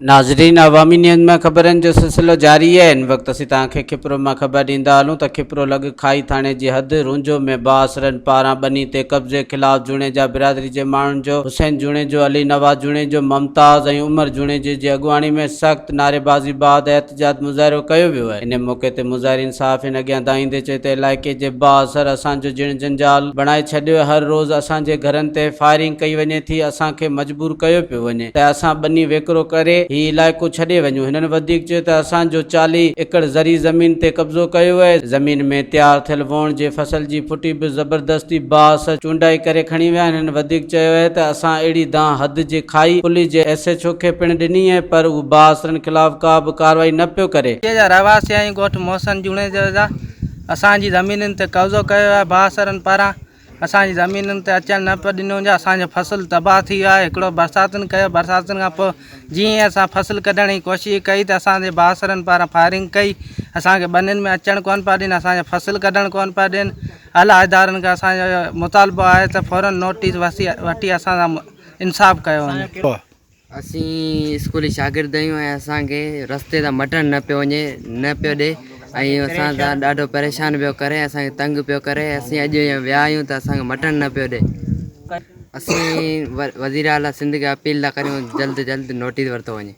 ناظرين عوامي نيوز مان خبرن جو سلسلو جاري آهي هن وقت اسين توهان کي کپرو مان خبر ڏيندا هلون ته کپرو لڳ کائي ٿاڻي جي حد رونجهو ۾ بااثرن پاران ٻني تي قبضي خلاف جوڻيجا برادري جي ماڻهن جو حسين جوڻيجو علي نواز جوڻيجو ممتاز ۽ عمر جوڻيجي جي اڳواڻي ۾ سخت نعريبازي بعد احتجاج مظاهرو ڪيو ويو آهي ان موقعي تي مظاهرين صحافين اڳيان دانهيندي چيو ته علائقي جي بااثر اسان جو جڻ جنجال بڻائي ڇڏيو هر روز اسان جي گهرن تي فائرنگ ڪئي وڃي ٿي اسان کي مجبور ڪيو پيو وڃي ته اسان ٻني ويڪرو ڪري هي علائقو ڇڏي وڃون. هنن وڌيڪ چيو ته اسان جو 40 ايڪڙ زرعي زمين تي قبضو ڪيو ويو آهي، زمين ۾ تيار ٿيل ووڻ جي فصل جي ڦٽي به زبردستي بااثر چونڊائي ڪري کڻي ويا آهن. هنن وڌيڪ چيو آهي ته اسان اهڙي دانهن حد جي کائي پوليس جي ايس ايڇ او کي پڻ ڏني آهي پر هو بااثرن خلاف ڪا به ڪارروائي نه پيو ڪري. جا رهواسي آهيون ڳوٺ محسن جوڻيجو جا اسان جي زمينن تي قبضو ڪيو ويو آهي بااثرن پاران اسان جي زمينن تي اچڻ نه پيو ڏنو وڃي اسان جو فصل تباهه ٿي ويو آهي هڪڙو برساتن ڪيو برساتن کان پوء جيئن ئي اسان فصل ڪڍڻ جي ڪوشش ڪئي ته اسان جي بااثرن پاران فائرنگ ڪئي اسان کي ٻنين ۾ اچڻ ڪونه پيا ڏين اسان جو فصل ڪڍڻ ڪونه پيا ڏين اعليٰ ادارن کان اسان جو مطالبو آهي ته فورن نوٽيس وٺي اسان سان انصاف ڪيو وڃي. اسين اسڪولي شاگرد آهيون ۽ اسان کي رستي تان مٽڻ نه پيو وڃي نه پيو ڏي ۽ اسان سان ڏاڍو پريشان پيو ڪري اسان کي تنگ پيو ڪري اسين اڄ ويا آهيون ته اسان کي مٽڻ نه پيو ڏي اسين وزير اعليٰ سنڌ کي اپيل ٿا ڪريون جلد جلد نوٽيس ورتو وڃي.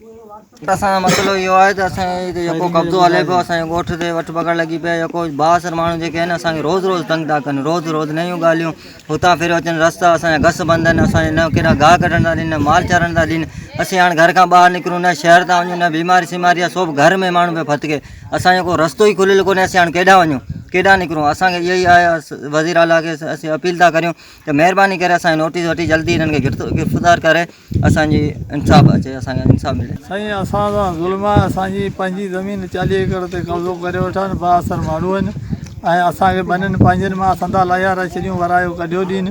اسان جو مسئلو اهو آهي ته اسان جي هتي جيڪو قبضو هلي پيو اسان جي ڳوٺ تي وٺ پڪڙ لڳي پئي آهي جيڪو بااثر ماڻهو جيڪي آهن اسان کي روز روز تنگ ٿا ڪن روز روز نيون ڳالهيون هتان ڦريو اچن رستا اسان جا گس بند آهن اسان کي نه ڪيڏانهن گاهه ڪڍڻ ٿا ڏين نه مال چارڻ ٿا ڏين اسين هاڻ گهر کان ٻاهر نڪرون نه شهر ٿا وڃون نه بيماري سيماري آهي سو به گهر ۾ ماڻهو پيو ڦٿڪي اسان جو ڪو رستو ئي کليل ڪونهي اسين هاڻ ڪيڏانهن وڃون ڪيڏانهن نڪرون اسان کي اهو ئي آهي وزير اعليٰ کي اسين اپيل ٿا ڪريون ته مهرباني ڪري اسان جو نوٽيس وٺي جلدي هنن کي گرفتار ڪري اسان جي انصاف اچي اسان کي انصاف ملي. سائين اسان سان ظلم آهي اسان جي پنهنجي زمين 40 ايڪڙ تي قبضو ڪري ويٺا آهن بااثر ماڻهو آهن ۽ اسان کي ٻنين پنهنجن مان سندا لاهيارائي ڇڏيون ورايو ڪڍيو ڏين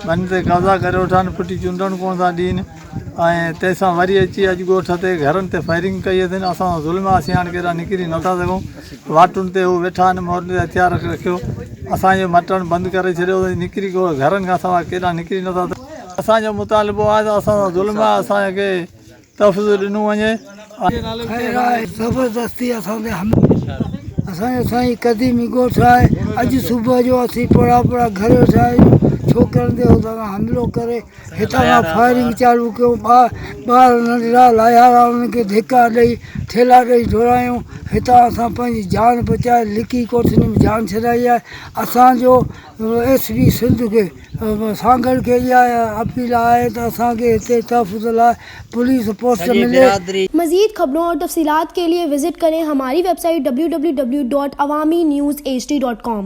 ٻنين تي قبضا ڪري ويٺا آهن ڦٽي چونڊڻ ڪونه ٿا ڏين ۽ تنهن سان وري اچي اڄ ڳوٺ تي گهرن تي فائرنگ ڪئي اٿن اسان سان ظلم آهي اسين هاڻ ڪيڏانهن نڪري نٿا سگهون واٽن تي هو ويٺا آهن مورن تي هٿيار رکيو اسان جو مٽڻ بند ڪري ڇڏيو اٿن نڪري گهرن کان سواء ڪيڏانهن نڪري نٿا سگهون اسان جو مطالبو آهي ته اسان سان ظلم آهي اسان کي تحفظ ڏنو وڃي. خير آهي زبردستي اسان تي حملو اسان جو سائين قديمي ڳوٺ آهي اڄ صبح جو اسين پڙا پڙا گهر ويٺا آهيون ڇوڪرن تي هتان کان حملو ڪري هتان کان فائرنگ چالو ڪيو ٻار ننڍڙا لاهيارا انهن کي ڌڪا ڏئي ٺيلها ڏئي ڊوڙايون هتان اسان پنهنجي جان بچائي لڪي ڪوٺين ۾ جان ڇڏائي آهي اسان جو ايس پي سنڌ کي سانگهڙ کي اها اپيل آهي ته اسان کي هتي تحفظ لاء پوليس پوسٽ ملي. مزيد خبرون اور تفصيلات کے لئے وزٽ ڪرين ھماري web site www.awamiNewsHD.com.